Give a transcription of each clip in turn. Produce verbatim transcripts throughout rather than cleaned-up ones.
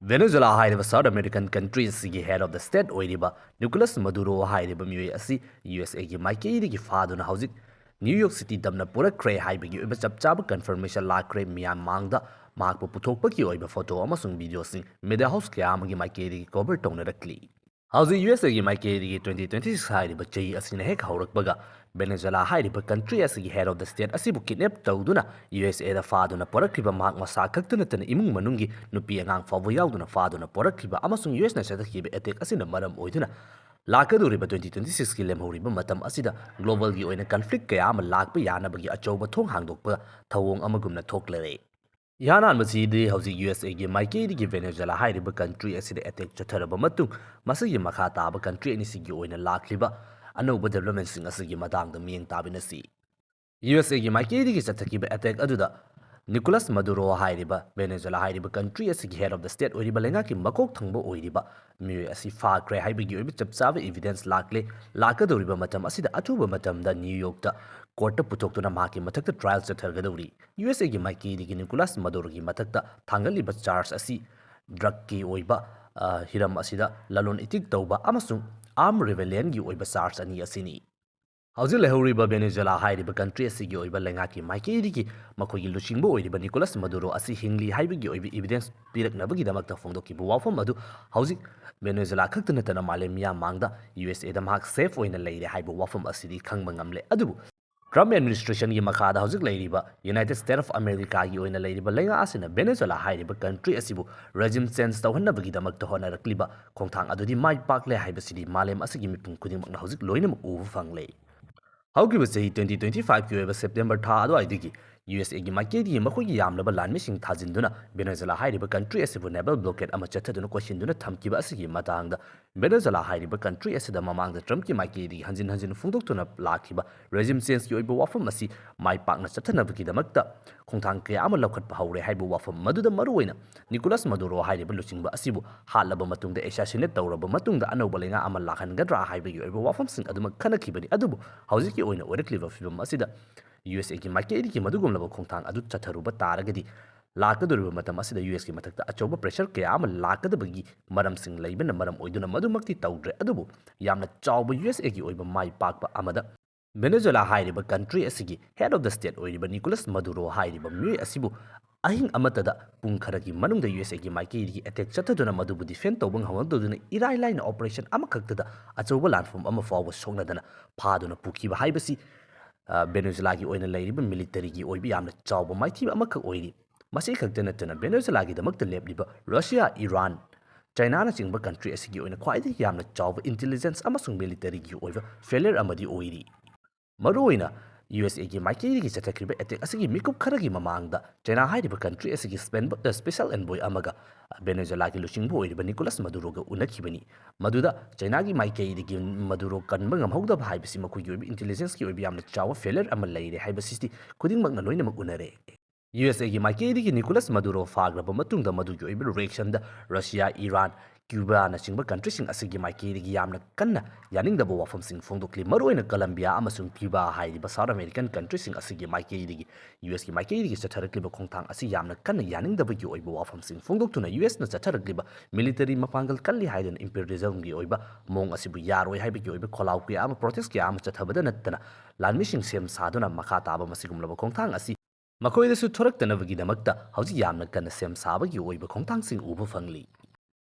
ꯚꯦꯅꯦꯖꯨꯂꯥ ꯍꯥꯏꯔꯤꯕ South American country ꯑꯁꯤꯒꯤ head of the state ꯑꯣꯏꯔꯤꯕ ꯅꯤꯀꯣꯂꯥꯁ ꯃꯗꯨꯔꯣ ꯍꯥꯏꯔꯤꯕ ꯃꯤꯑꯣꯏ ꯑꯁꯤ ꯌꯨ ꯑꯦꯁ ꯑꯦꯒꯤ ꯃꯥꯏꯀꯩꯗꯒꯤ ꯐꯥꯗꯨꯅ ꯍꯧꯖꯤꯛ ꯅ꯭ꯌꯨ ꯌꯣꯔꯛ ꯁꯤꯇꯤ ꯇꯝꯅ ꯄꯨꯔꯛꯈ꯭ꯔꯦ ꯍꯥꯏꯕꯒꯤ ꯑꯣꯏꯕ ꯆꯞ ꯆꯥꯕ confirmation ꯂꯥꯛꯈ꯭ꯔꯦ꯫ ꯃꯤꯌꯥꯝ ꯃꯥꯡꯗ ꯃꯍꯥꯛꯄꯨ ꯄꯨꯊꯣꯛꯄꯒꯤ ꯑꯣꯏꯕ photo ꯑꯃꯁꯨꯡ video ꯁꯤꯡ media house ꯀꯌꯥ ꯑꯃꯒꯤ ꯃꯥꯏꯀꯩꯗꯒꯤ cover ꯇꯧꯅꯔꯛꯂꯤ꯫ ꯍꯧꯖꯤꯛ ꯌꯨ ꯑꯦꯁ ꯑꯦꯒꯤ ꯃꯥꯏꯀꯩꯗꯒꯤ twenty twenty six ꯍꯥꯏꯔꯤꯕ ꯆꯍꯤ ꯑꯁꯤꯅ ꯍꯦꯛ ꯍꯧꯔꯛꯄꯒ, ꯚꯦꯅꯦꯖꯨꯂꯥ ꯍꯥꯏꯔꯤꯕ country ꯑꯁꯤꯒꯤ head of the state ꯑꯁꯤꯕꯨ kidnap ꯇꯧꯗꯨꯅ ꯌꯨ ꯑꯦꯁ ꯑꯦꯗ ꯐꯥꯗꯨꯅ ꯄꯨꯔꯛꯈꯤꯕ ꯃꯍꯥꯛ ꯃꯁꯥ ꯈꯛꯇ ꯅꯠꯇꯅ ꯏꯃꯨꯡ ꯃꯅꯨꯡꯒꯤ ꯅꯨꯄꯤ ꯑꯉꯥꯡ ꯐꯥꯎꯕ ꯌꯥꯎꯗꯨꯅ ꯐꯥꯗꯨꯅ ꯄꯨꯔꯛꯈꯤꯕ ꯑꯃꯁꯨꯡ ꯌꯨ ꯑꯦꯁꯅ ꯆꯠꯊꯈꯤꯕ attack ꯑꯁꯤꯅ ꯃꯔꯝ ꯑꯣꯏꯗꯨꯅ ꯂꯥꯛꯀꯗꯧꯔꯤꯕ twenty twenty six ꯀꯤ ꯂꯦꯝꯍꯧꯔꯤꯕ ꯃꯇꯝ ꯑꯁꯤꯗ global ꯒꯤ ꯑꯣꯏꯅ conflict ꯀꯌꯥ ꯑꯃ ꯂꯥꯛꯄ ꯌꯥꯅꯕꯒꯤ ꯑꯆꯧꯕ ꯊꯣꯡ ꯍꯥꯡꯗꯣꯛꯄ ꯊꯧꯑꯣꯡ ꯑꯃꯒꯨꯝꯅ ꯊꯣꯛꯂꯔꯦ꯫ ꯏꯍꯥꯟ ꯍꯥꯟꯕꯁꯤꯗꯤ ꯍꯧꯖꯤꯛ ꯌꯨ ꯑꯦꯁ ꯑꯦꯒꯤ ꯃꯥꯏꯀꯩꯗꯒꯤ ꯚꯦꯅꯦꯖꯨꯂꯥ ꯍꯥꯏꯔꯤꯕ country ꯑꯁꯤꯗ attack ꯆꯠꯊꯔꯕ ꯃꯇꯨꯡ, ꯃꯁꯤꯒꯤ ꯃꯈꯥ ꯇꯥꯕ country ꯑꯅꯤꯁꯤꯒꯤ ꯑꯣꯏꯅ ꯂꯥꯛꯂꯤꯕ ꯑꯅꯧꯕ development ꯁꯤꯡ ꯑꯁꯤꯒꯤ ꯃꯇꯥꯡꯗ ꯃꯤꯠꯌꯦꯡ ꯇꯥꯃꯤꯟꯅꯁꯤ꯫ ꯌꯨ ꯑꯦꯁ ꯑꯦꯒꯤ ꯃꯥꯏꯀꯩꯗꯒꯤ ꯆꯠꯊꯈꯤꯕ attack ꯑꯗꯨꯗ ꯅꯤꯀꯣꯂꯥꯁ ꯃꯗꯨꯔꯣ ꯍꯥꯏꯔꯤꯕ ꯚꯦꯅꯦꯖꯨꯂꯥ ꯍꯥꯏꯔꯤꯕ country ꯑꯁꯤꯒꯤ head of the state ꯑꯣꯏꯔꯤꯕ ꯂꯩꯉꯥꯛꯀꯤ ꯃꯀꯣꯛ ꯊꯪꯕ ꯑꯣꯏꯔꯤꯕ ꯃꯤꯑꯣꯏ ꯑꯁꯤ ꯐꯥꯈ꯭ꯔꯦ ꯍꯥꯏꯕꯒꯤ ꯑꯣꯏꯕ ꯆꯞ ꯆꯥꯕ evidence ꯂꯥꯛꯂꯦ꯫ ꯂꯥꯛꯀꯗꯧꯔꯤꯕ ꯃꯇꯝ ꯑꯁꯤꯗ ꯑꯊꯨꯕ ꯃꯇꯝꯗ ꯅ꯭ꯌꯨ ꯌꯣꯔꯛꯇ court ꯇ ꯄꯨꯊꯣꯛꯇꯨꯅ ꯃꯍꯥꯛꯀꯤ ꯃꯊꯛꯇ trial ꯆꯠꯊꯒꯗꯧꯔꯤ꯫ ꯌꯨ ꯑꯦꯁ ꯑꯦꯒꯤ ꯃꯥꯏꯀꯩꯗꯒꯤ ꯅꯤꯀꯣꯂꯥꯁ ꯃꯗꯨꯔꯣꯒꯤ ꯃꯊꯛꯇ ꯊꯥꯡꯒꯠꯂꯤꯕ charge ꯑꯁꯤ drug ꯀꯤ ꯑꯣꯏꯕ, ꯑ, ꯍꯤꯔꯝ ꯑꯁꯤꯗ ꯂꯂꯣꯟ ꯏꯇꯤꯛ ꯇꯧꯕ ꯑꯃꯁꯨꯡ arm rebellion ꯒꯤ ꯑꯣꯏꯕ charge ꯑꯅꯤ ꯑꯁꯤꯅꯤ꯫ ꯍꯧꯖꯤꯛ ꯂꯩꯍꯧꯔꯤꯕ ꯚꯦꯅꯦꯖꯨꯂꯥ ꯍꯥꯏꯔꯤꯕ country ꯑꯁꯤꯒꯤ ꯑꯣꯏꯕ ꯂꯩꯉꯥꯛꯀꯤ ꯃꯥꯏꯀꯩꯗꯒꯤ ꯃꯈꯣꯏꯒꯤ ꯂꯨꯆꯤꯡꯕ ꯑꯣꯏꯔꯤꯕ ꯅꯤꯀꯣꯂꯥꯁ ꯃꯗꯨꯔꯣ ꯑꯁꯤ ꯍꯤꯡꯂꯤ ꯍꯥꯏꯕꯒꯤ ꯑꯣꯏꯕ evidence ꯄꯤꯔꯛꯅꯕꯒꯤꯗꯃꯛꯇ ꯐꯣꯡꯗꯣꯛꯈꯤꯕ ꯋꯥꯐꯝ ꯑꯗꯨ ꯍꯧꯖꯤꯛ ꯚꯦꯅꯦꯖꯨꯂꯥ ꯈꯛꯇ ꯅꯠꯇꯅ ꯃꯥꯂꯦꯝ ꯃꯤꯌꯥꯝ ꯃꯥꯡꯗ ꯌꯨ ꯑꯦꯁ ꯑꯦꯗ ꯃꯍꯥꯛ safe ꯑꯣꯏꯅ ꯂꯩꯔꯦ ꯍꯥꯏꯕ ꯋꯥꯐꯝ ꯑꯁꯤꯗꯤ ꯈꯪꯕ ꯉꯝꯂꯦ꯫ ꯑꯗꯨꯕꯨ Trump administration ꯒꯤ ꯃꯈꯥꯗ ꯍꯧꯖꯤꯛ ꯂꯩꯔꯤꯕ United States of America ꯒꯤ ꯑꯣꯏꯅ ꯂꯩꯔꯤꯕ ꯂꯩꯉꯥꯛ ꯑꯁꯤꯅ ꯚꯦꯅꯦꯖꯨꯂꯥ ꯍꯥꯏꯔꯤꯕ country ꯑꯁꯤꯕꯨ regime change ꯇꯧꯍꯟꯅꯕꯒꯤꯗꯃꯛꯇ ꯍꯣꯠꯅꯔꯛꯂꯤꯕ ꯈꯣꯡꯊꯥꯡ ꯑꯗꯨꯗꯤ ꯃꯥꯏ ꯄꯥꯛꯂꯦ ꯍꯥꯏꯕꯁꯤꯗꯤ ꯃꯥꯂꯦꯝ ꯑꯁꯤꯒꯤ ꯃꯤꯄꯨꯝ ꯈꯨꯗꯤꯡꯃꯛꯅ ꯍꯧꯖꯤꯛ ꯂꯣꯏꯅꯃꯛ ꯎꯕ ꯐꯪꯂꯦ꯫ ꯍꯧꯈꯤꯕ ꯆꯍꯤ twenty twenty five ꯀꯤ ꯑꯣꯏꯕ September ꯊꯥ ꯑꯗꯨꯋꯥꯏꯗꯒꯤ ꯌꯨ ꯑꯦꯁ ꯑꯦꯒꯤ ꯃꯥꯏꯀꯩꯗꯒꯤ ꯃꯈꯣꯏꯒꯤ ꯌꯥꯝꯂꯕ ꯂꯥꯟꯃꯤꯁꯤꯡ ꯊꯥꯖꯤꯟꯗꯨꯅ ꯚꯦꯅꯦꯖꯨꯂꯥ ꯍꯥꯏꯔꯤꯕ country ꯑꯁꯤꯕꯨ naval blockade ꯑꯃ ꯆꯠꯊꯗꯨꯅ ꯀꯣꯏꯁꯤꯟꯗꯨꯅ ꯊꯝꯈꯤꯕ ꯑꯁꯤꯒꯤ ꯃꯇꯥꯡꯗ ꯚꯦꯅꯦꯖꯨꯂꯥ ꯍꯥꯏꯔꯤꯕ country ꯑꯁꯤꯗ ꯃꯃꯥꯡꯗ Trump ꯀꯤ ꯃꯥꯏꯀꯩꯗꯒꯤ ꯍꯟꯖꯤꯟ ꯍꯟꯖꯤꯟ ꯐꯣꯡꯗꯣꯛꯇꯨꯅ ꯂꯥꯛꯈꯤꯕ regime change ꯀꯤ ꯑꯣꯏꯕ ꯋꯥꯐꯝ ꯑꯁꯤ ꯃꯥꯏ ꯄꯥꯛꯅ ꯆꯠꯊꯅꯕꯒꯤꯗꯃꯛꯇ ꯈꯣꯡꯊꯥꯡ ꯀꯌꯥ ꯑꯃ ꯂꯧꯈꯠꯄ ꯍꯧꯔꯦ ꯍꯥꯏꯕ ꯋꯥꯐꯝ, ꯃꯗꯨꯗ ꯃꯔꯨꯑꯣꯏꯅ ꯅꯤꯀꯣꯂꯥꯁ ꯃꯗꯨꯔꯣ ꯍꯥꯏꯔꯤꯕ ꯂꯨꯆꯤꯡꯕ ꯑꯁꯤꯕꯨ ꯍꯥꯠꯂꯕ ꯃꯇꯨꯡꯗ, assassinate ꯇꯧꯔꯕ ꯃꯇꯨꯡꯗ ꯑꯅꯧꯕ ꯂꯩꯉꯥꯛ ꯑꯃ ꯂꯥꯛꯍꯟꯒꯗ꯭ꯔꯥ ꯍꯥꯏꯕꯒꯤ ꯑꯣꯏꯕ ꯋꯥꯐꯝꯁꯤꯡ ꯑꯗꯨꯃꯛ ꯈꯟꯅꯈꯤꯕꯅꯤ꯫ ꯑꯗꯨꯕꯨ ꯍꯧꯖꯤꯛꯀꯤ ꯑꯣꯏꯅ ꯑꯣꯏꯔꯛꯂꯤꯕ ꯐꯤꯕꯝ ꯑꯁꯤꯗ ꯌꯨ ꯑꯦꯁ ꯑꯦꯒꯤ ꯃꯥꯏꯀꯩꯗꯒꯤ ꯃꯗꯨꯒꯨꯝꯂꯕ ꯈꯣꯡꯊꯥꯡ ꯑꯗꯨ ꯆꯠꯊꯔꯨꯕ ꯇꯥꯔꯒꯗꯤ, ꯂꯥꯛꯀꯗꯧꯔꯤꯕ ꯃꯇꯝ ꯑꯁꯤꯗ ꯌꯨ ꯑꯦꯁꯀꯤ ꯃꯊꯛꯇ ꯑꯆꯧꯕ pressure ꯀꯌꯥ ꯑꯃ ꯂꯥꯛꯀꯗꯕꯒꯤ ꯃꯔꯝꯁꯤꯡ ꯂꯩꯕꯅ ꯃꯔꯝ ꯑꯣꯏꯗꯨꯅ ꯃꯗꯨꯃꯛꯇꯤ ꯇꯧꯗ꯭ꯔꯦ꯫ ꯑꯗꯨꯕꯨ ꯌꯥꯝꯅ ꯆꯥꯎꯕ ꯌꯨ ꯑꯦꯁ ꯑꯦꯒꯤ ꯑꯣꯏꯕ ꯃꯥꯏ ꯄꯥꯛꯄ ꯑꯃꯗ ꯚꯦꯅꯦꯖꯨꯋꯦꯂꯥ ꯍꯥꯏꯔꯤꯕ country ꯑꯁꯤꯒꯤ head of the state ꯑꯣꯏꯔꯤꯕ ꯅꯤꯀꯣꯂꯁ ꯃꯗꯨꯔꯣ ꯍꯥꯏꯔꯤꯕ ꯃꯤꯑꯣꯏ ꯑꯁꯤꯕꯨ ꯑꯍꯤꯡ ꯑꯃꯠꯇꯗ ꯄꯨꯡ ꯈꯔꯒꯤ ꯃꯅꯨꯡꯗ ꯌꯨ ꯑꯦꯁ ꯑꯦꯒꯤ ꯃꯥꯏꯀꯩꯗꯒꯤ attack ꯆꯠꯊꯗꯨꯅ ꯃꯗꯨꯕꯨ defend ꯇꯧꯕ ꯉꯝꯍꯧꯗꯗꯨꯅ ꯏꯔꯥꯏ ꯂꯥꯏꯅ operation ꯑꯃꯈꯛꯇꯗ ꯑꯆꯧꯕ ꯂꯥꯟꯐꯝ ꯑꯃ ꯐꯥꯎꯕ ꯁꯣꯛꯅꯗꯅ ꯐꯥꯗꯨꯅ ꯄꯨꯈꯤꯕ ꯍꯥꯏꯕꯁꯤ, ꯑ, ꯚꯦꯅꯦꯖꯨꯋꯦꯂꯥꯒꯤ ꯑꯣꯏꯅ ꯂꯩꯔꯤꯕ militaryꯒꯤ ꯑꯣꯏꯕ ꯌꯥꯝꯅ ꯆꯥꯎꯕ ꯃꯥꯏꯊꯤꯕ ꯑꯃꯈꯛ ꯑꯣꯏꯔꯤ꯫ ꯃꯁꯤ ꯈꯛꯇ ꯅꯠꯇꯅ ꯚꯦꯅꯦꯖꯨꯋꯦꯂꯥꯒꯤꯗꯃꯛꯇ ꯂꯦꯞꯂꯤꯕ ꯔꯁꯤꯌꯥ, ꯏꯔꯥꯟ, ꯆꯥꯏꯅꯥꯅꯆꯤꯡꯕ country ꯑꯁꯤꯒꯤ ꯑꯣꯏꯅ ꯈ꯭ꯋꯥꯏꯗꯒꯤ ꯌꯥꯝꯅ ꯆꯥꯎꯕ intelligence ꯑꯃꯁꯨꯡ militaryꯒꯤ ꯑꯣꯏꯕ failure ꯑꯃꯗꯤ ꯑꯣꯏꯔꯤ꯫ ꯃꯔꯨꯑꯣꯏꯅ ꯌꯨ ꯑꯦꯁ ꯑꯦꯒꯤ ꯃꯥꯏꯀꯩꯗꯒꯤ ꯆꯠꯊꯈ꯭ꯔꯤꯕ attack ꯑꯁꯤꯒꯤ ꯃꯤꯀꯨꯞ ꯈꯔꯒꯤ ꯃꯃꯥꯡꯗ ꯆꯥꯏꯅꯥ ꯍꯥꯏꯔꯤꯕ country ꯑꯁꯤꯒꯤ ꯁ꯭ꯄꯦꯟ-, ꯑ, special envoy ꯑꯃꯒ ꯚꯦꯅꯦꯖꯨꯋꯦꯂꯥꯒꯤ ꯂꯨꯆꯤꯡꯕ ꯑꯣꯏꯔꯤꯕ ꯅꯤꯀꯣꯂꯁ ꯃꯗꯨꯔꯣꯒ ꯎꯅꯈꯤꯕꯅꯤ꯫ ꯃꯗꯨꯗ ꯆꯥꯏꯅꯥꯒꯤ ꯃꯥꯏꯀꯩꯗꯒꯤ ꯃꯗꯨꯔꯣ ꯀꯟꯕ ꯉꯝꯍꯧꯗꯕ ꯍꯥꯏꯕꯁꯤ ꯃꯈꯣꯏꯒꯤ ꯑꯣꯏꯕ intelligenceꯀꯤ ꯑꯣꯏꯕ ꯌꯥꯝꯅ ꯆꯥꯎꯕ failure ꯑꯃ ꯂꯩꯔꯦ ꯍꯥꯏꯕꯁꯤꯗꯤ ꯈꯨꯗꯤꯡꯃꯛꯅ ꯂꯣꯏꯅꯃꯛ ꯎꯅꯔꯦ꯫ ꯌꯨ ꯑꯦꯁ ꯑꯦꯒꯤ ꯃꯥꯏꯀꯩꯗꯒꯤ ꯅꯤꯀꯣꯂꯁ ꯃꯗꯨꯔꯣ ꯐꯥꯈ꯭ꯔꯕ ꯃꯇꯨꯡꯗ ꯃꯗꯨꯒꯤ ꯑꯣꯏꯕ reactionꯗ ꯔꯁꯤꯌꯥ, ꯏꯔꯥꯟ, ꯀ꯭ꯌꯨꯕꯥꯅꯆꯤꯡꯕ countryꯁꯤꯡ ꯑꯁꯤꯒꯤ ꯃꯥꯏꯀꯩꯗꯒꯤ ꯌꯥꯝꯅ ꯀꯟꯅ ꯌꯥꯅꯤꯡꯗꯕ ꯋꯥꯐꯝꯁꯤꯡ ꯐꯣꯡꯗꯣꯛꯂꯤ꯫ ꯃꯔꯨꯑꯣꯏꯅ ꯀꯂꯝꯕꯤꯌꯥ ꯑꯃꯁꯨꯡ ꯀ꯭ꯌꯨꯕꯥ ꯍꯥꯏꯔꯤꯕ South American countryꯁꯤꯡ ꯑꯁꯤꯒꯤ ꯃꯥꯏꯀꯩꯗꯒꯤ ꯌꯨ ꯑꯦꯁꯀꯤ ꯃꯥꯏꯀꯩꯗꯒꯤ ꯆꯠꯊꯔꯛꯂꯤꯕ ꯈꯣꯡꯊꯥꯡ ꯑꯁꯤ ꯌꯥꯝꯅ ꯀꯟꯅ ꯌꯥꯅꯤꯡꯗꯕꯒꯤ ꯑꯣꯏꯕ ꯋꯥꯐꯝꯁꯤꯡ ꯐꯣꯡꯗꯣꯛꯇꯨꯅ ꯌꯨ ꯑꯦꯁꯅ ꯆꯠꯊꯔꯛꯂꯤꯕ military ꯃꯄꯥꯡꯒꯜ ꯀꯜꯂꯤ ꯍꯥꯏꯗꯨꯅ imperialismꯒꯤ ꯑꯣꯏꯕ ꯃꯑꯣꯡ ꯑꯁꯤꯕꯨ ꯌꯥꯔꯣꯏ ꯍꯥꯏꯕꯒꯤ ꯑꯣꯏꯕ ꯈꯣꯜꯂꯥꯎ ꯀꯌꯥ ꯑꯃ, protest ꯀꯌꯥ ꯑꯃ ꯆꯠꯊꯕꯗ ꯅꯠꯇꯅ ꯂꯥꯟꯃꯤꯁꯤꯡ ꯁꯦꯝ ꯁꯥꯗꯨꯅ ꯃꯈꯥ ꯇꯥꯕ ꯃꯁꯤꯒꯨꯝꯂꯕ ꯈꯣꯡꯊꯥꯡ ꯑꯁꯤ ꯃꯈꯣꯏꯗꯁꯨ ꯊꯣꯔꯛꯇꯅꯕꯒꯤꯗꯃꯛꯇ ꯍꯧꯖꯤꯛ ꯌꯥꯝꯅ ꯀꯟꯅ ꯁꯦꯝ ꯁꯥꯕꯒꯤ ꯑꯣꯏꯕ ꯈꯣꯡꯊꯥꯡꯁꯤꯡ ꯎꯕ ꯐꯪꯂꯤ꯫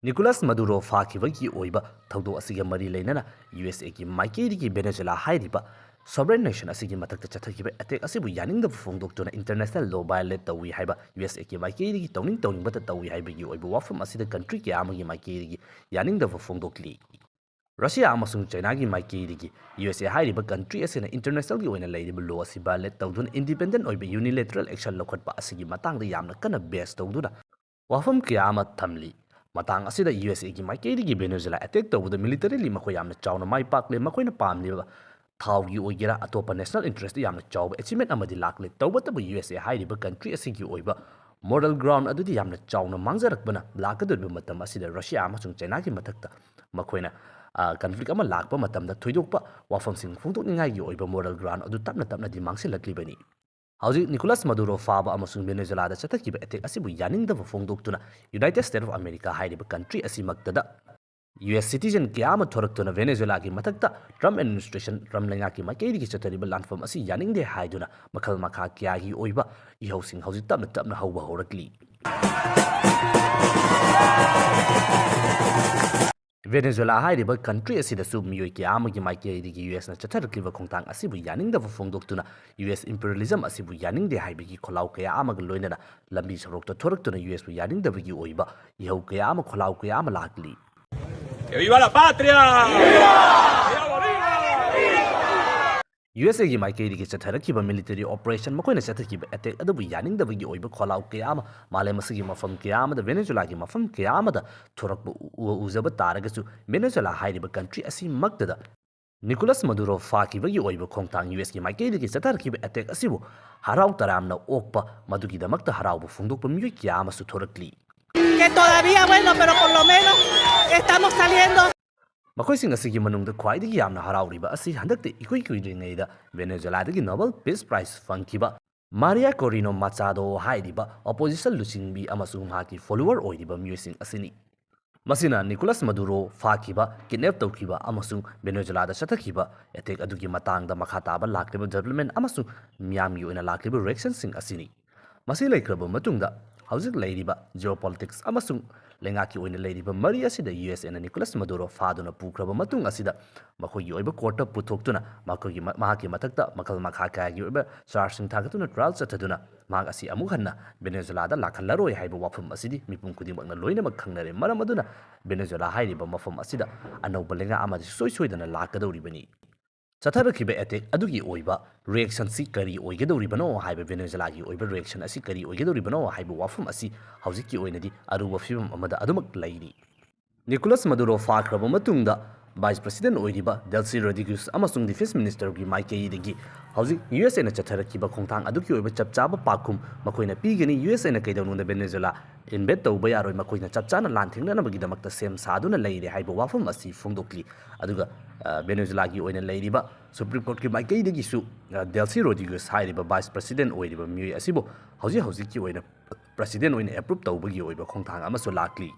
ꯅꯤꯀꯣꯂꯥꯁ ꯃꯗꯨꯔꯣ ꯐꯥꯈꯤꯕꯒꯤ ꯑꯣꯏꯕ ꯊꯧꯗꯣꯛ ꯑꯁꯤꯒ ꯃꯔꯤ ꯂꯩꯅꯅ ꯌꯨ ꯑꯦꯁ ꯑꯦꯒꯤ ꯃꯥꯏꯀꯩꯗꯒꯤ ꯚꯦꯅꯦꯖꯨꯋꯦꯂꯥ ꯍꯥꯏꯔꯤꯕ sovereign nation ꯑꯁꯤꯒꯤ ꯃꯊꯛꯇ ꯆꯠꯊꯈꯤꯕ attack ꯑꯁꯤꯕꯨ ꯌꯥꯅꯤꯡꯗꯕ ꯐꯣꯡꯗꯣꯛꯇꯨꯅ international law violate ꯇꯧꯏ ꯍꯥꯏꯕ, ꯌꯨ ꯑꯦꯁ ꯑꯦꯒꯤ ꯃꯥꯏꯀꯩꯗꯒꯤ ꯇꯧꯅꯤꯡ ꯇꯧꯅꯤꯡꯕꯇ ꯇꯧꯏ ꯍꯥꯏꯕꯒꯤ ꯑꯣꯏꯕ ꯋꯥꯐꯝ ꯑꯁꯤꯗ country ꯀꯌꯥ ꯑꯃꯒꯤ ꯃꯥꯏꯀꯩꯗꯒꯤ ꯌꯥꯅꯤꯡꯗꯕ ꯐꯣꯡꯗꯣꯛꯂꯤ꯫ ꯔꯁꯤꯌꯥ ꯑꯃꯁꯨꯡ ꯆꯥꯏꯅꯥꯒꯤ ꯃꯥꯏꯀꯩꯗꯒꯤ ꯌꯨ ꯑꯦꯁ ꯑꯦ ꯍꯥꯏꯔꯤꯕ country ꯑꯁꯤꯅ internationalꯒꯤ ꯑꯣꯏꯅ ꯂꯩꯔꯤꯕ law ꯑꯁꯤ violate ꯇꯧꯗꯨꯅ independent ꯑꯣꯏꯕ unilateral action ꯂꯧꯈꯠꯄ ꯑꯁꯤꯒꯤ ꯃꯇꯥꯡꯗ ꯌꯥꯝꯅ ꯀꯟꯅ base ꯇꯧꯗꯨꯅ ꯋꯥꯐꯝ ꯀꯌꯥ ꯑꯃ ꯊꯝꯂꯤ꯫ ꯃꯇꯥꯡ ꯑꯁꯤꯗ ꯌꯨ ꯑꯦꯁ ꯑꯦꯒꯤ ꯃꯥꯏꯀꯩꯗꯒꯤ ꯚꯦꯅꯦꯖꯨꯋꯦꯂꯥ attack ꯇꯧꯕꯗ militarily ꯃꯈꯣꯏ ꯌꯥꯝꯅ ꯆꯥꯎꯅ ꯃꯥꯏ ꯄꯥꯛꯂꯦ꯫ ꯃꯈꯣꯏꯅ ꯄꯥꯝꯂꯤꯕ ꯊꯥꯎꯒꯤ ꯑꯣꯏꯒꯦꯔꯥ, ꯑꯇꯣꯞꯄ national interestꯇ ꯌꯥꯝꯅ ꯆꯥꯎꯕ achievement ꯑꯃꯗꯤ ꯂꯥꯛꯂꯦ꯫ ꯇꯧꯕꯇꯕꯨ ꯌꯨ ꯑꯦꯁ ꯑꯦ ꯍꯥꯏꯔꯤꯕ country ꯑꯁꯤꯒꯤ ꯑꯣꯏꯕ moral ground ꯑꯗꯨꯗꯤ ꯌꯥꯝꯅ ꯆꯥꯎꯅ ꯃꯥꯡꯖꯔꯛꯄꯅ ꯂꯥꯛꯀꯗꯧꯔꯤꯕ ꯃꯇꯝ ꯑꯁꯤꯗ ꯔꯁꯤꯌꯥ ꯑꯃꯁꯨꯡ ꯆꯥꯏꯅꯥꯒꯤ ꯃꯊꯛꯇ ꯃꯈꯣꯏꯅ, ꯑ, conflict ꯑꯃ ꯂꯥꯛꯄ ꯃꯇꯝꯗ ꯊꯣꯏꯗꯣꯛꯄ ꯋꯥꯐꯝꯁꯤꯡ ꯐꯣꯡꯗꯣꯛꯅꯤꯡꯉꯥꯏꯒꯤ ꯑꯣꯏꯕ moral ground ꯑꯗꯨ ꯇꯞꯅ ꯇꯞꯅꯗꯤ ꯃꯥꯡꯁꯤꯜꯂꯛꯂꯤꯕꯅꯤ꯫ ꯍꯧꯖꯤꯛ ꯅꯤꯀꯣꯂꯥꯁ ꯃꯗꯨꯔꯣ ꯐꯥꯕ ꯑꯃꯁꯨꯡ ꯚꯦꯅꯦꯖꯨꯂꯥꯗ ꯆꯠꯊꯈꯤꯕ ꯑꯦꯇꯦꯛ ꯑꯁꯤꯕꯨ ꯌꯥꯅꯤꯡꯗꯕ ꯐꯣꯡꯗꯣꯛꯇꯨꯅ ꯌꯨꯅꯥꯏꯇꯦꯗ ꯁ꯭ꯇꯦꯠ ꯑꯣꯐ ꯑꯃꯦꯔꯤꯀꯥ ꯍꯥꯏꯔꯤꯕ ꯀꯟꯇ꯭ꯔꯤ ꯑꯁꯤꯃꯛꯇꯗ ꯌꯨ ꯑꯦꯁ ꯁꯤꯇꯤꯖꯟ ꯀꯌꯥ ꯑꯃ ꯊꯣꯔꯛꯇꯨꯅ ꯚꯦꯅꯦꯖꯨꯂꯥꯒꯤ ꯃꯊꯛꯇ ꯇ꯭ꯔꯝꯞ ꯑꯦꯗꯃꯤꯅꯤꯁꯇ꯭ꯔꯦꯁꯟ, ꯇ꯭ꯔꯝꯞ ꯂꯩꯉꯥꯛꯀꯤ ꯃꯥꯏꯀꯩꯗꯒꯤ ꯆꯠꯊꯔꯤꯕ ꯂꯥꯟꯐꯝ ꯑꯁꯤ ꯌꯥꯅꯤꯡꯗꯦ ꯍꯥꯏꯗꯨꯅ ꯃꯈꯜ ꯃꯈꯥ ꯀꯌꯥꯒꯤ ꯑꯣꯏꯕ ꯏꯍꯧꯁꯤꯡ ꯍꯧꯖꯤꯛ ꯇꯞꯅ ꯇꯞꯅ ꯍꯧꯕ ꯍꯧꯔꯛꯂꯤ꯫ ꯚꯦꯅꯦꯖꯨꯂꯥ ꯍꯥꯏꯔꯤꯕ ꯀꯟꯇ꯭ꯔꯤ ꯑꯁꯤꯗꯁꯨ ꯃꯤꯑꯣꯏ ꯀꯌꯥ ꯑꯃꯒꯤ ꯃꯥꯏꯀꯩꯗꯒꯤ ꯌꯨ ꯑꯦꯁꯅ ꯆꯠꯊꯔꯛꯂꯤꯕ ꯈꯣꯡꯊꯥꯡ ꯑꯁꯤꯕꯨ ꯌꯥꯅꯤꯡꯗꯕ ꯐꯣꯡꯗꯣꯛꯇꯨꯅ ꯌꯨ ꯑꯦꯁ ꯏꯝꯄꯤꯔꯤꯌꯦꯂꯤꯖꯝ ꯑꯁꯤꯕꯨ ꯌꯥꯅꯤꯡꯗꯦ ꯍꯥꯏꯕꯒꯤ ꯈꯣꯜꯂꯥꯎ ꯀꯌꯥ ꯑꯃꯒ ꯂꯣꯏꯅꯅ ꯂꯝꯕꯤ ꯁꯣꯔꯣꯛꯇ ꯊꯣꯔꯛꯇꯨꯅ ꯌꯨ ꯑꯦꯁꯄꯨ ꯌꯥꯅꯤꯡꯗꯕꯒꯤ ꯑꯣꯏꯕ ꯏꯍꯧ ꯀꯌꯥ ꯑꯃ, ꯈꯣꯜꯂꯥꯎ ꯀꯌꯥ ꯑꯃ ꯂꯥꯛꯂꯤ꯫ viva la patria! U S ꯑꯦꯒꯤ ꯃꯥꯏꯀꯩꯗꯒꯤ ꯆꯠꯊꯔꯛꯈꯤꯕ ꯃꯤꯂꯤꯇꯔꯤ ꯑꯣꯄꯔꯦꯁꯟ, ꯃꯈꯣꯏꯅ ꯆꯠꯊꯈꯤꯕ ꯑꯦꯇꯦꯛ ꯑꯗꯨꯕꯨ ꯌꯥꯅꯤꯡꯗꯕꯒꯤ ꯑꯣꯏꯕ ꯈꯣꯜꯂꯥꯎ ꯀꯌꯥ ꯑꯃ ꯃꯥꯂꯦꯝ ꯑꯁꯤꯒꯤ ꯃꯐꯝ ꯀꯌꯥ ꯑꯃꯗ, ꯚꯦꯅꯦꯖꯨꯂꯥꯒꯤ ꯃꯐꯝ ꯀꯌꯥ ꯑꯃꯗ ꯊꯣꯔꯛꯄ ꯎ-, ꯎꯖꯕ ꯇꯥꯔꯒꯁꯨ, ꯚꯦꯅꯦꯖꯨꯂꯥ ꯍꯥꯏꯔꯤꯕ ꯀꯟꯇ꯭ꯔꯤ ꯑꯁꯤꯃꯛꯇꯗ ꯅꯤꯀꯣꯂꯥꯁ ꯃꯗꯨꯔꯣ ꯐꯥꯈꯤꯕꯒꯤ ꯑꯣꯏꯕ ꯈꯣꯡꯊꯥꯡ ꯌꯨ ꯑꯦꯁꯀꯤ ꯃꯥꯏꯀꯩꯗꯒꯤ ꯆꯠꯊꯔꯛꯈꯤꯕ ꯑꯦꯇꯦꯛ ꯑꯁꯤꯕꯨ ꯍꯔꯥꯎ ꯇꯔꯥꯝꯅ ꯑꯣꯛꯄ, ꯃꯗꯨꯒꯤꯗꯃꯛꯇ ꯍꯔꯥꯎꯕ ꯐꯣꯡꯗꯣꯛꯄ ꯃꯤꯑꯣꯏ ꯀꯌꯥ ꯑꯃꯁꯨ ꯊꯣꯔꯛꯂꯤ꯫ Que todavía, bueno, pero por lo menos estamos saliendo. ꯃꯈꯣꯏꯁꯤꯡ ꯑꯁꯤꯒꯤ ꯃꯅꯨꯡꯗ ꯈ꯭ꯋꯥꯏꯗꯒꯤ ꯌꯥꯝꯅ ꯍꯔꯥꯎꯔꯤꯕ ꯑꯁꯤ ꯍꯟꯗꯛꯇ ꯏꯀꯨꯏ ꯀꯨꯏꯗ꯭ꯔꯤꯉꯩꯗ ꯚꯦꯅꯦꯖꯨꯂꯥꯗꯒꯤ ꯅꯣꯕꯦꯜ ꯄꯤꯁ ꯄ꯭ꯔꯥꯏꯖ ꯐꯪꯈꯤꯕ ꯃꯥꯔꯤꯌꯥ ꯀꯣꯔꯤꯅꯣ ꯃꯆꯥꯗꯣ ꯍꯥꯏꯔꯤꯕ ꯑꯣꯄꯣꯖꯤꯁꯟ ꯂꯨꯆꯤꯡꯕꯤ ꯑꯃꯁꯨꯡ ꯃꯍꯥꯛꯀꯤ ꯐꯣꯂꯣꯋꯔ ꯑꯣꯏꯔꯤꯕ ꯃꯤꯑꯣꯏꯁꯤꯡ ꯑꯁꯤꯅꯤ꯫ ꯃꯁꯤꯅ ꯅꯤꯀꯣꯂꯥꯁ ꯃꯗꯨꯔꯣ ꯐꯥꯈꯤꯕ, ꯀꯤꯗꯅꯦꯞ ꯇꯧꯈꯤꯕ ꯑꯃꯁꯨꯡ ꯚꯦꯅꯦꯖꯨꯂꯥꯗ ꯆꯠꯊꯈꯤꯕ ꯑꯦꯇꯦꯛ ꯑꯗꯨꯒꯤ ꯃꯇꯥꯡꯗ ꯃꯈꯥ ꯇꯥꯕ ꯂꯥꯛꯂꯤꯕ ꯗꯤꯕꯦꯂꯞꯃꯦꯟ ꯑꯃꯁꯨꯡ ꯃꯤꯌꯥꯝꯒꯤ ꯑꯣꯏꯅ ꯂꯥꯛꯂꯤꯕ ꯔꯤꯌꯦꯛꯁꯟꯁꯤꯡ ꯑꯁꯤꯅꯤ꯫ ꯃꯁꯤ ꯂꯩꯈ꯭ꯔꯕ ꯃꯇꯨꯡꯗ, ꯍꯧꯖꯤꯛ ꯂꯩꯔꯤꯕ ꯖꯤꯑꯣꯄꯣꯂꯤꯇꯤꯛꯁ ꯑꯃꯁꯨꯡ ꯂꯩꯉꯥꯛꯀꯤ ꯑꯣꯏꯅ ꯂꯩꯔꯤꯕ ꯃꯔꯤ ꯑꯁꯤꯗ ꯌꯨ ꯑꯦꯁ ꯑꯦꯅ ꯅꯤꯀꯣꯂꯥꯁ ꯃꯗꯨꯔꯣ ꯐꯥꯗꯨꯅ ꯄꯨꯈ꯭ꯔꯕ ꯃꯇꯨꯡ ꯑꯁꯤꯗ, ꯃꯈꯣꯏꯒꯤ ꯑꯣꯏꯕ ꯀꯣꯔꯠꯇ ꯄꯨꯊꯣꯛꯇꯨꯅ ꯃꯈꯣꯏꯒꯤ ꯃ-, ꯃꯍꯥꯛꯀꯤ ꯃꯊꯛꯇ ꯃꯈꯜ ꯃꯈꯥ ꯀꯌꯥꯒꯤ ꯑꯣꯏꯕ ꯆꯥꯔꯖꯁꯤꯡ ꯊꯥꯡꯒꯠꯇꯨꯅ ꯇ꯭ꯔꯥꯏꯜ ꯆꯠꯊꯗꯨꯅ ꯃꯍꯥꯛ ꯑꯁꯤ ꯑꯃꯨꯛ ꯍꯟꯅ ꯚꯦꯅꯦꯖꯨꯂꯥꯗ ꯂꯥꯛꯍꯜꯂꯔꯣꯏ ꯍꯥꯏꯕ ꯋꯥꯐꯝ ꯑꯁꯤꯗꯤ ꯃꯤꯄꯨꯝ ꯈꯨꯗꯤꯡꯃꯛꯅ ꯂꯣꯏꯅꯃꯛ ꯈꯪꯅꯔꯦ꯫ ꯃꯔꯝ ꯑꯗꯨꯅ ꯚꯦꯅꯦꯖꯨꯂꯥ ꯍꯥꯏꯔꯤꯕ ꯃꯐꯝ ꯑꯁꯤꯗ ꯑꯅꯧꯕ ꯂꯩꯉꯥꯛ ꯑꯃꯗꯤ ꯁꯨꯡꯁꯣꯏ ꯁꯣꯏꯗꯅ ꯂꯥꯛꯀꯗꯧꯔꯤꯕꯅꯤ꯫ ꯆꯠꯊꯔꯛꯈꯤꯕ ꯑꯦꯇꯦꯛ ꯑꯗꯨꯒꯤ ꯑꯣꯏꯕ ꯔꯤꯌꯦꯛꯁꯟꯁꯤ ꯀꯔꯤ ꯑꯣꯏꯒꯗꯧꯔꯤꯕꯅꯣ ꯍꯥꯏꯕ, ꯚꯦꯅꯦꯖꯨꯂꯥꯒꯤ ꯑꯣꯏꯕ ꯔꯤꯌꯦꯛꯁꯟ ꯑꯁꯤ ꯀꯔꯤ ꯑꯣꯏꯒꯗꯧꯔꯤꯕꯅꯣ ꯍꯥꯏꯕ ꯋꯥꯐꯝ ꯑꯁꯤ ꯍꯧꯖꯤꯛꯀꯤ ꯑꯣꯏꯅꯗꯤ ꯑꯔꯨꯕ ꯐꯤꯕꯝ ꯑꯃꯗ ꯑꯗꯨꯃꯛ ꯂꯩꯔꯤ꯫ ꯅꯤꯀꯣꯂꯥꯁ ꯃꯗꯨꯔꯣ ꯐꯥꯈ꯭ꯔꯕ ꯃꯇꯨꯡꯗ Vice President ꯑꯣꯏꯔꯤꯕ Delcy Rodriguez ꯑꯃꯁꯨꯡ Defense Ministerꯒꯤ ꯃꯥꯏꯀꯩꯗꯒꯤ ꯍꯧꯖꯤꯛ ꯌꯨ ꯑꯦꯁ ꯑꯦꯅ ꯆꯠꯊꯔꯛꯈꯤꯕ ꯈꯣꯡꯊꯥꯡ ꯑꯗꯨꯒꯤ ꯑꯣꯏꯕ ꯆꯞ ꯆꯥꯕ ꯄꯥꯎꯈꯨꯝ ꯃꯈꯣꯏꯅ ꯄꯤꯒꯅꯤ꯫ ꯌꯨ ꯑꯦꯁ ꯑꯦꯅ ꯀꯩꯗꯧꯅꯨꯡꯗ ꯚꯦꯅꯦꯖꯨꯂꯥ invade ꯇꯧꯕ ꯌꯥꯔꯣꯏ, ꯃꯈꯣꯏꯅ ꯆꯞ ꯆꯥꯅ ꯂꯥꯟ ꯊꯦꯡꯅꯅꯕꯒꯤꯗꯃꯛꯇ ꯁꯦꯝ ꯁꯥꯗꯨꯅ ꯂꯩꯔꯦ ꯍꯥꯏꯕ ꯋꯥꯐꯝ ꯑꯁꯤ ꯐꯣꯡꯗꯣꯛꯂꯤ꯫ ꯑꯗꯨꯒ, ꯑ, ꯚꯦꯅꯦꯖꯨꯂꯥꯒꯤ ꯑꯣꯏꯅ ꯂꯩꯔꯤꯕ Supreme Courtꯀꯤ ꯃꯥꯏꯀꯩꯗꯒꯤꯁꯨ, ꯑ, Delcy Rodriguez ꯍꯥꯏꯔꯤꯕ Vice President ꯑꯣꯏꯔꯤꯕ ꯃꯤꯑꯣꯏ ꯑꯁꯤꯕꯨ ꯍꯧꯖꯤꯛ ꯍꯧꯖꯤꯛꯀꯤ ꯑꯣꯏꯅ President ꯑꯣꯏꯅ approve ꯇꯧꯕꯒꯤ ꯑꯣꯏꯕ ꯈꯣꯡꯊꯥꯡ ꯑꯃꯁꯨ ꯂꯥꯛꯂꯤ꯫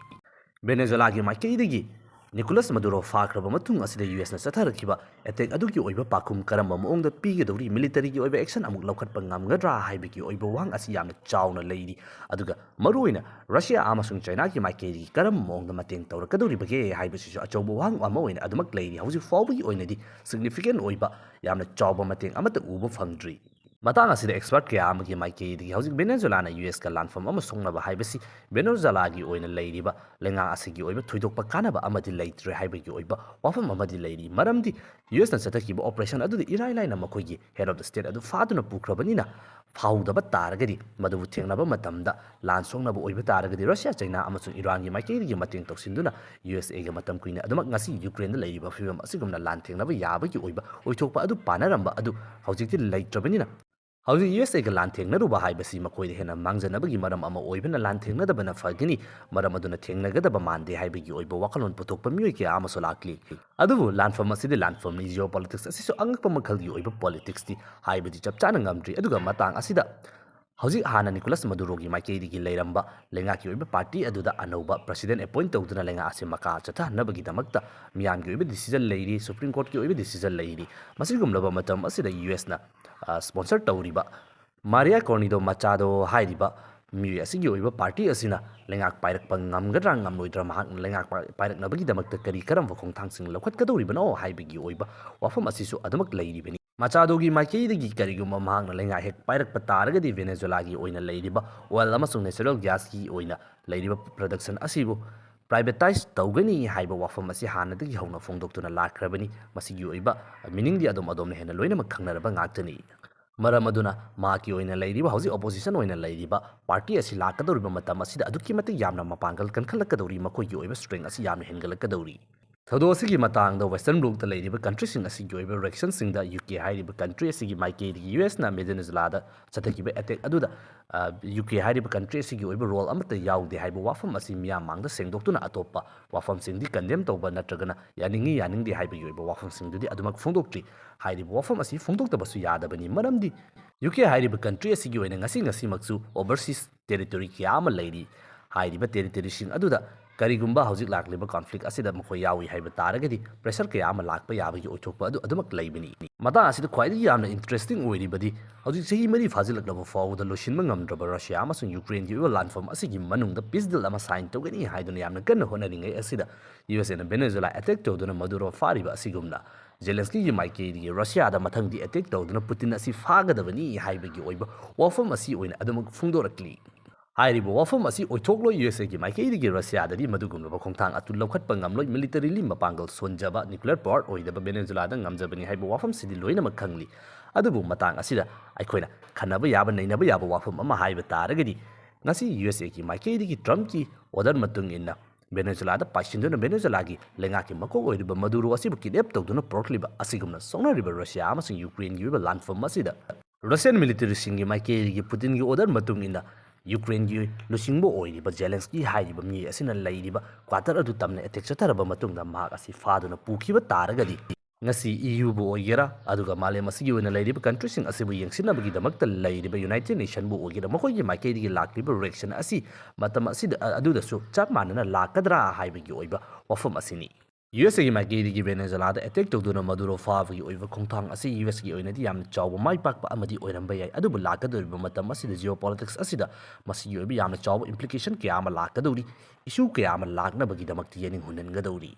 ꯚꯦꯅꯦꯖꯨꯂꯥꯒꯤ ꯃꯥꯏꯀꯩꯗꯒꯤ ꯅꯤꯀꯣꯂꯥꯁ ꯃꯗꯨꯔꯣ ꯐꯥꯈ꯭ꯔꯕ ꯃꯇꯨꯡ ꯑꯁꯤꯗ ꯌꯨ ꯑꯦꯁꯅ ꯆꯠꯊꯔꯛꯈꯤꯕ attack ꯑꯗꯨꯒꯤ ꯑꯣꯏꯕ ꯄꯥꯎꯈꯨꯝ ꯀꯔꯝꯕ ꯃꯑꯣꯡꯗ ꯄꯤꯒꯗꯧꯔꯤ, militaryꯒꯤ ꯑꯣꯏꯕ action ꯑꯃꯨꯛ ꯂꯧꯈꯠꯄ ꯉꯝꯒꯗ꯭ꯔꯥ ꯍꯥꯏꯕꯒꯤ ꯑꯣꯏꯕ ꯋꯥꯍꯪ ꯑꯁꯤ ꯌꯥꯝꯅ ꯆꯥꯎꯅ ꯂꯩꯔꯤ꯫ ꯑꯗꯨꯒ ꯃꯔꯨꯑꯣꯏꯅ ꯔꯁꯤꯌꯥ ꯑꯃꯁꯨꯡ ꯆꯥꯏꯅꯥꯒꯤ ꯃꯥꯏꯀꯩꯗꯒꯤ ꯀꯔꯝꯕ ꯃꯑꯣꯡꯗ ꯃꯇꯦꯡ ꯇꯧꯔꯛꯀꯗꯧꯔꯤꯕꯒꯦ ꯍꯥꯏꯕꯁꯤꯁꯨ ꯑꯆꯧꯕ ꯋꯥꯍꯪ ꯑꯃ ꯑꯣꯏꯅ ꯑꯗꯨꯃꯛ ꯂꯩꯔꯤ꯫ ꯍꯧꯖꯤꯛ ꯐꯥꯎꯕꯒꯤ ꯑꯣꯏꯅꯗꯤ significant ꯑꯣꯏꯕ ꯌꯥꯝꯅ ꯆꯥꯎꯕ ꯃꯇꯦꯡ ꯑꯃꯠꯇ ꯎꯕ ꯐꯪꯗ꯭ꯔꯤ꯫ ꯃꯇꯥꯡ ꯑꯁꯤꯗ expert ꯀꯌꯥ ꯑꯃꯒꯤ ꯃꯥꯏꯀꯩꯗꯒꯤ ꯍꯧꯖꯤꯛ ꯚꯦꯅꯦꯖꯨꯂꯥꯅ ꯌꯨ ꯑꯦꯁꯀ ꯂꯥꯟꯐꯝ ꯑꯃ ꯁꯣꯛꯅꯕ ꯍꯥꯏꯕꯁꯤ ꯚꯦꯅꯦꯖꯨꯂꯥꯒꯤ ꯑꯣꯏꯅ ꯂꯩꯔꯤꯕ ꯂꯩꯉꯥꯛ ꯑꯁꯤꯒꯤ ꯑꯣꯏꯕ ꯊꯣꯏꯗꯣꯛꯄ ꯀꯥꯟꯅꯕ ꯑꯃꯗꯤ ꯂꯩꯇ꯭ꯔꯦ ꯍꯥꯏꯕꯒꯤ ꯑꯣꯏꯕ ꯋꯥꯐꯝ ꯑꯃꯗꯤ ꯂꯩꯔꯤ꯫ ꯃꯔꯝꯗꯤ ꯌꯨ ꯑꯦꯁꯅ ꯆꯠꯊꯈꯤꯕ operation ꯑꯗꯨꯗ ꯏꯔꯥꯏ ꯂꯥꯏꯅ ꯃꯈꯣꯏꯒꯤ head of the state ꯑꯗꯨ ꯐꯥꯗꯨꯅ ꯄꯨꯈ꯭ꯔꯕꯅꯤꯅ, ꯐꯥꯍꯧꯗꯕ ꯇꯥꯔꯒꯗꯤ, ꯃꯗꯨꯕꯨ ꯊꯦꯡꯅꯕ ꯃꯇꯝꯗ ꯂꯥꯟ ꯁꯣꯛꯅꯕ ꯑꯣꯏꯕ ꯇꯥꯔꯒꯗꯤ, ꯔꯁꯤꯌꯥ, ꯆꯩꯅꯥ ꯑꯃꯁꯨꯡ ꯏꯔꯥꯟꯒꯤ ꯃꯥꯏꯀꯩꯗꯒꯤ ꯃꯇꯦꯡ ꯇꯧꯁꯤꯟꯗꯨꯅ ꯌꯨ ꯑꯦꯁ ꯑꯦꯒ ꯃꯇꯝ ꯀꯨꯏꯅ ꯑꯗꯨꯃꯛ ꯉꯁꯤ ꯌꯨꯀ꯭ꯔꯦꯟꯗ ꯂꯩꯔꯤꯕ ꯐꯤꯕꯝ ꯑꯁꯤꯒꯨꯝꯅ ꯂꯥꯟ ꯊꯦꯡꯅꯕ ꯌꯥꯕꯒꯤ ꯑꯣꯏꯕ ꯑꯣꯏꯊꯣꯛꯄ ꯑꯗꯨ ꯄꯥꯅꯔꯝꯕ ꯑꯗꯨ ꯍꯧꯖꯤꯛꯇꯤ ꯂꯩꯇ꯭ꯔꯕꯅꯤꯅ, ꯍꯧꯖꯤꯛ ꯌꯨ ꯑꯦꯁ ꯑꯦꯒ ꯂꯥꯟ ꯊꯦꯡꯅꯔꯨꯕ ꯍꯥꯏꯕꯁꯤ ꯃꯈꯣꯏꯗ ꯍꯦꯟꯅ ꯃꯥꯡꯖꯅꯕꯒꯤ ꯃꯔꯝ ꯑꯃ ꯑꯣꯏꯕꯅ ꯂꯥꯟ ꯊꯦꯡꯅꯗꯕꯅ ꯐꯒꯅꯤ, ꯃꯔꯝ ꯑꯗꯨꯅ ꯊꯦꯡꯅꯒꯗꯕ ꯃꯥꯟꯗꯦ ꯍꯥꯏꯕꯒꯤ ꯑꯣꯏꯕ ꯋꯥꯈꯜꯂꯣꯟ ꯄꯨꯊꯣꯛꯄ ꯃꯤꯑꯣꯏ ꯀꯌꯥ ꯑꯃꯁꯨ ꯂꯥꯛꯂꯤ꯫ ꯑꯗꯨꯕꯨ ꯂꯥꯟꯐꯝ ꯑꯁꯤꯗꯤ ꯂꯥꯟꯐꯝꯅꯤ, geopolitics ꯑꯁꯤꯁꯨ ꯑꯉꯛꯄ ꯃꯈꯜꯒꯤ ꯑꯣꯏꯕ politicsꯅꯤ ꯍꯥꯏꯕꯗꯤ ꯆꯞ ꯆꯥꯅ ꯉꯝꯗ꯭ꯔꯤ꯫ ꯑꯗꯨꯒ ꯃꯇꯥꯡ ꯑꯁꯤꯗ ꯍꯧꯖꯤꯛ ꯍꯥꯟꯅ ꯅꯤꯀꯣꯂꯥꯁ ꯃꯗꯨꯔꯣꯒꯤ ꯃꯥꯏꯀꯩꯗꯒꯤ ꯂꯩꯔꯝꯕ ꯂꯩꯉꯥꯛꯀꯤ ꯑꯣꯏꯕ party ꯑꯗꯨꯗ ꯑꯅꯧꯕ president appoint ꯇꯧꯗꯨꯅ ꯂꯩꯉꯥꯛ ꯑꯁꯤ ꯃꯈꯥ ꯆꯠꯊꯍꯟꯅꯕꯒꯤꯗꯃꯛꯇ ꯃꯤꯌꯥꯝꯒꯤ ꯑꯣꯏꯕ decision ꯂꯩꯔꯤ, Supreme Courtꯀꯤ ꯑꯣꯏꯕ decision ꯂꯩꯔꯤ꯫ ꯃꯁꯤꯒꯨꯝꯂꯕ ꯃꯇꯝ ꯑꯁꯤꯗ ꯌꯨ ꯑꯦꯁꯅ, ꯑ, sponsor ꯇꯧꯔꯤꯕ ꯃꯥꯔꯤꯌꯥ ꯀꯣꯔꯅꯤꯗꯣ ꯃꯆꯥꯗꯣ ꯍꯥꯏꯔꯤꯕ ꯃꯤꯑꯣꯏ ꯑꯁꯤꯒꯤ ꯑꯣꯏꯕ party ꯑꯁꯤꯅ ꯂꯩꯉꯥꯛ ꯄꯥꯏꯔꯛꯄ ꯉꯝꯒꯗ꯭ꯔꯥ ꯉꯝꯂꯣꯏꯗ꯭ꯔꯥ, ꯃꯍꯥꯛꯅ ꯂꯩꯉꯥꯛ ꯄꯥꯏ-, ꯄꯥꯏꯔꯛꯅꯕꯒꯤꯗꯃꯛꯇ ꯀꯔꯤ ꯀꯔꯝꯕ ꯈꯣꯡꯊꯥꯡꯁꯤꯡ ꯂꯧꯈꯠꯀꯗꯧꯔꯤꯕꯅꯣ ꯍꯥꯏꯕꯒꯤ ꯑꯣꯏꯕ ꯋꯥꯐꯝ ꯑꯁꯤꯁꯨ ꯑꯗꯨꯃꯛ ꯂꯩꯔꯤꯕꯅꯤ꯫ ꯃꯆꯥꯗꯣꯒꯤ ꯃꯥꯏꯀꯩꯗꯒꯤ ꯀꯔꯤꯒꯨꯝꯕ ꯃꯍꯥꯛꯅ ꯂꯩꯉꯥꯛ ꯍꯦꯛ ꯄꯥꯏꯔꯛꯄ ꯇꯥꯔꯒꯗꯤ, ꯚꯦꯅꯦꯖꯨꯂꯥꯒꯤ ꯑꯣꯏꯅ ꯂꯩꯔꯤꯕ oil ꯑꯃꯁꯨꯡ natural gasꯀꯤ ꯑꯣꯏꯅ ꯂꯩꯔꯤꯕ production ꯑꯁꯤꯕꯨ privatize ꯇꯧꯒꯅꯤ ꯍꯥꯏꯕ ꯋꯥꯐꯝ ꯑꯁꯤ ꯍꯥꯟꯅꯗꯒꯤ ꯍꯧꯅ ꯐꯣꯡꯗꯣꯛꯇꯨꯅ ꯂꯥꯛꯈ꯭ꯔꯕꯅꯤ꯫ ꯃꯁꯤꯒꯤ ꯑꯣꯏꯕ meaningꯗꯤ ꯑꯗꯨꯝ ꯑꯗꯣꯝꯅ ꯍꯦꯟꯅ ꯂꯣꯏꯅꯃꯛ ꯈꯪꯅꯔꯕ ꯉꯥꯛꯇꯅꯤ꯫ ꯃꯔꯝ ꯑꯗꯨꯅ ꯃꯍꯥꯛꯀꯤ ꯑꯣꯏꯅ ꯂꯩꯔꯤꯕ, ꯍꯧꯖꯤꯛ opposition ꯑꯣꯏꯅ ꯂꯩꯔꯤꯕ party ꯑꯁꯤ ꯂꯥꯛꯀꯗꯧꯔꯤꯕ ꯃꯇꯝ ꯑꯁꯤꯗ ꯑꯗꯨꯛꯀꯤ ꯃꯇꯤꯛ ꯌꯥꯝꯅ ꯃꯄꯥꯡꯒꯜ ꯀꯟꯈꯠꯂꯛꯀꯗꯧꯔꯤ, ꯃꯈꯣꯏꯒꯤ ꯑꯣꯏꯕ strength ꯑꯁꯤ ꯌꯥꯝꯅ ꯍꯦꯟꯒꯠꯂꯛꯀꯗꯧꯔꯤ꯫ ꯊꯧꯗꯣꯛ ꯑꯁꯤꯒꯤ ꯃꯇꯥꯡꯗ Western bloc ꯇ ꯂꯩꯔꯤꯕ country ꯁꯤꯡ ꯑꯁꯤꯒꯤ ꯑꯣꯏꯕ reaction ꯁꯤꯡꯗ U K ꯍꯥꯏꯔꯤꯕ country ꯑꯁꯤꯒꯤ ꯃꯥꯏꯀꯩꯗꯒꯤ U S ꯅ Venezuela ꯗ ꯆꯠꯊꯈꯤꯕ attack ꯑꯗꯨꯗ, ꯑ, U K ꯍꯥꯏꯔꯤꯕ country ꯑꯁꯤꯒꯤ ꯑꯣꯏꯕ role ꯑꯃꯠꯇ ꯌꯥꯎꯗꯦ ꯍꯥꯏꯕ ꯋꯥꯐꯝ ꯑꯁꯤ ꯃꯤꯌꯥꯝ ꯃꯥꯡꯗ ꯁꯦꯡꯗꯣꯛꯇꯨꯅ ꯑꯇꯣꯞꯄ ꯋꯥꯐꯝꯁꯤꯡꯗꯤ condemn ꯇꯧꯕ ꯅꯠꯇ꯭ꯔꯒꯅ ꯌꯥꯅꯤꯡꯉꯤ ꯌꯥꯅꯤꯡꯗꯦ ꯍꯥꯏꯕꯒꯤ ꯑꯣꯏꯕ ꯋꯥꯐꯝꯁꯤꯡꯗꯨꯗꯤ ꯑꯗꯨꯃꯛ ꯐꯣꯡꯗꯣꯛꯇ꯭ꯔꯤ꯫ ꯍꯥꯏꯔꯤꯕ ꯋꯥꯐꯝ ꯑꯁꯤ ꯐꯣꯡꯗꯣꯛꯇꯕꯁꯨ ꯌꯥꯗꯕꯅꯤ, ꯃꯔꯝꯗꯤ U K ꯍꯥꯏꯔꯤꯕ country ꯑꯁꯤꯒꯤ ꯑꯣꯏꯅ ꯉꯁꯤ ꯉꯁꯤꯃꯛꯁꯨ overseas territory ꯀꯌꯥ ꯑꯃ ꯂꯩꯔꯤ꯫ ꯍꯥꯏꯔꯤꯕ territory ꯁꯤꯡ ꯑꯗꯨꯗ ꯀꯔꯤꯒꯨꯝꯕ ꯍꯧꯖꯤꯛ ꯂꯥꯛꯂꯤꯕ conflict ꯑꯁꯤꯗ ꯃꯈꯣꯏ ꯌꯥꯎꯏ ꯍꯥꯏꯕ ꯇꯥꯔꯒꯗꯤ pressure ꯀꯌꯥ ꯑꯃ ꯂꯥꯛꯄ ꯌꯥꯕꯒꯤ ꯑꯣꯏꯊꯣꯛꯄ ꯑꯗꯨ ꯑꯗꯨꯃꯛ ꯂꯩꯕꯅꯤ꯫ ꯃꯇꯥꯡ ꯑꯁꯤꯗ ꯈ꯭ꯋꯥꯏꯗꯒꯤ ꯌꯥꯝꯅ interesting ꯑꯣꯏꯔꯤꯕꯗꯤ ꯍꯧꯖꯤꯛ ꯆꯍꯤ ꯃꯔꯤ ꯐꯥꯖꯤꯜꯂꯛꯂꯕ ꯐꯥꯎꯕꯗ ꯂꯣꯏꯁꯤꯟꯕ ꯉꯝꯗ꯭ꯔꯕ Russia ꯑꯃꯁꯨꯡ Ukraine ꯒꯤ ꯑꯣꯏꯕ ꯂꯥꯟꯐꯝ ꯑꯁꯤꯒꯤ ꯃꯅꯨꯡꯗ peace deal ꯑꯃ sign ꯇꯧꯒꯅꯤ ꯍꯥꯏꯗꯨꯅ ꯌꯥꯝꯅ ꯀꯟꯅ ꯍꯣꯠꯅꯔꯤꯉꯩ ꯑꯁꯤꯗ U S A ꯅ Venezuela attack ꯇꯧꯗꯨꯅ Maduro ꯐꯥꯔꯤꯕ ꯑꯁꯤꯒꯨꯝꯅ Zelensky ꯒꯤ ꯃꯥꯏꯀꯩꯗꯒꯤ Russia ꯗ ꯃꯊꯪꯗꯤ attack ꯇꯧꯗꯨꯅ Putin ꯑꯁꯤ ꯐꯥꯒꯗꯕꯅꯤ ꯍꯥꯏꯕꯒꯤ ꯑꯣꯏꯕ ꯋꯥꯐꯝ ꯑꯁꯤ ꯑꯣꯏꯅ ꯑꯗꯨꯃꯛ ꯐꯣꯡꯗꯣꯔꯛꯂꯤ꯫ ꯍꯥꯏꯔꯤꯕ ꯋꯥꯐꯝ ꯑꯁꯤ ꯑꯣꯏꯊꯣꯛꯂꯣꯏ꯫ U S A ꯒꯤ ꯃꯥꯏꯀꯩꯗꯒꯤ Russia ꯗꯗꯤ ꯃꯗꯨꯒꯨꯝꯂꯕ ꯈꯣꯡꯊꯥꯡ ꯑꯗꯨ ꯂꯧꯈꯠꯄ ꯉꯝꯂꯣꯏ꯫ Militarily ꯃꯄꯥꯡꯒꯜ ꯁꯣꯟꯖꯕ, nuclear power ꯑꯣꯏꯗꯕ Venezuela ꯗ ꯉꯝꯖꯕꯅꯤ ꯍꯥꯏꯕ ꯋꯥꯐꯝꯁꯤꯗꯤ ꯂꯣꯏꯅꯃꯛ ꯈꯪꯂꯤ꯫ ꯑꯗꯨꯕꯨ ꯃꯇꯥꯡ ꯑꯁꯤꯗ ꯑꯩꯈꯣꯏꯅ ꯈꯟꯅꯕ ꯌꯥꯕ, ꯅꯩꯅꯕ ꯌꯥꯕ ꯋꯥꯐꯝ ꯑꯃ ꯍꯥꯏꯕ ꯇꯥꯔꯒꯗꯤ, ꯉꯁꯤ U S A ꯒꯤ ꯃꯥꯏꯀꯩꯗꯒꯤ Trump ꯀꯤ order ꯃꯇꯨꯡ ꯏꯟꯅ Venezuela ꯗ ꯄꯥꯏꯁꯤꯟꯗꯨꯅ Venezuela ꯒꯤ ꯂꯩꯉꯥꯛꯀꯤ ꯃꯀꯣꯛ ꯑꯣꯏꯔꯤꯕ Maduro ꯑꯁꯤꯕꯨ kidnap ꯇꯧꯗꯨꯅ ꯄꯨꯔꯛꯂꯤꯕ ꯑꯁꯤꯒꯨꯝꯅ ꯁꯣꯛꯅꯔꯤꯕ Russia ꯑꯃꯁꯨꯡ Ukraine ꯒꯤ ꯑꯣꯏꯕ ꯂꯥꯟꯐꯝ ꯑꯁꯤꯗ Russian military ꯁꯤꯡꯒꯤ ꯃꯥꯏꯀꯩꯗꯒꯤ Putin ꯒꯤ order ꯃꯇꯨꯡ ꯏꯟꯅ Ukraine ꯒꯤ ꯂꯨꯆꯤꯡꯕ ꯑꯣꯏꯔꯤꯕ Zelensky ꯍꯥꯏꯔꯤꯕ ꯃꯤ ꯑꯁꯤꯅ ꯂꯩꯔꯤꯕ quarter ꯑꯗꯨ ꯇꯝꯅ attack ꯆꯠꯊꯔꯕ ꯃꯇꯨꯡꯗ ꯃꯍꯥꯛ ꯑꯁꯤ ꯐꯥꯗꯨꯅ ꯄꯨꯈꯤꯕ ꯇꯥꯔꯒꯗꯤ, ꯉꯁꯤ E U ꯕꯨ ꯑꯣꯏꯒꯦꯔꯥ, ꯑꯗꯨꯒ ꯃꯥꯂꯦꯝ ꯑꯁꯤꯒꯤ ꯑꯣꯏꯅ ꯂꯩꯔꯤꯕ country ꯁꯤꯡ ꯑꯁꯤꯕꯨ ꯌꯦꯡꯁꯤꯟꯅꯕꯒꯤꯗꯃꯛꯇ ꯂꯩꯔꯤꯕ United Nation ꯕꯨ ꯑꯣꯏꯒꯦꯔꯥ, ꯃꯈꯣꯏꯒꯤ ꯃꯥꯏꯀꯩꯗꯒꯤ ꯂꯥꯛꯂꯤꯕ reaction ꯑꯁꯤ ꯃꯇꯝ ꯑꯁꯤꯗ, ꯑ, ꯑꯗꯨꯗꯁꯨ ꯆꯞ ꯃꯥꯟꯅꯅ ꯂꯥꯛꯀꯗ꯭ꯔꯥ ꯍꯥꯏꯕꯒꯤ ꯑꯣꯏꯕ ꯋꯥꯐꯝ ꯑꯁꯤꯅꯤ꯫ U S A ꯒꯤ ꯃꯥꯏꯀꯩꯗꯒꯤ Venezuela ꯗ attack ꯇꯧꯗꯨꯅ Maduro ꯐꯥꯕꯒꯤ ꯑꯣꯏꯕ ꯈꯣꯡꯊꯥꯡ ꯑꯁꯤ U S ꯀꯤ ꯑꯣꯏꯅꯗꯤ ꯌꯥꯝꯅ ꯆꯥꯎꯕ ꯃꯥꯏ ꯄꯥꯛꯄ ꯑꯃꯗꯤ ꯑꯣꯏꯔꯝꯕ ꯌꯥꯏ, ꯑꯗꯨꯕꯨ ꯂꯥꯛꯀꯗꯧꯔꯤꯕ ꯃꯇꯝ ꯑꯁꯤꯗ geopolitics ꯑꯁꯤꯗ ꯃꯁꯤꯒꯤ ꯑꯣꯏꯕ ꯌꯥꯝꯅ ꯆꯥꯎꯕ implication ꯀꯌꯥ ꯑꯃ ꯂꯥꯛꯀꯗꯧꯔꯤ, issue ꯀꯌꯥ ꯑꯃ ꯂꯥꯛꯅꯕꯒꯤꯗꯃꯛꯇ ꯌꯦꯅꯤꯡ ꯍꯨꯟꯍꯟꯒꯗꯧꯔꯤ꯫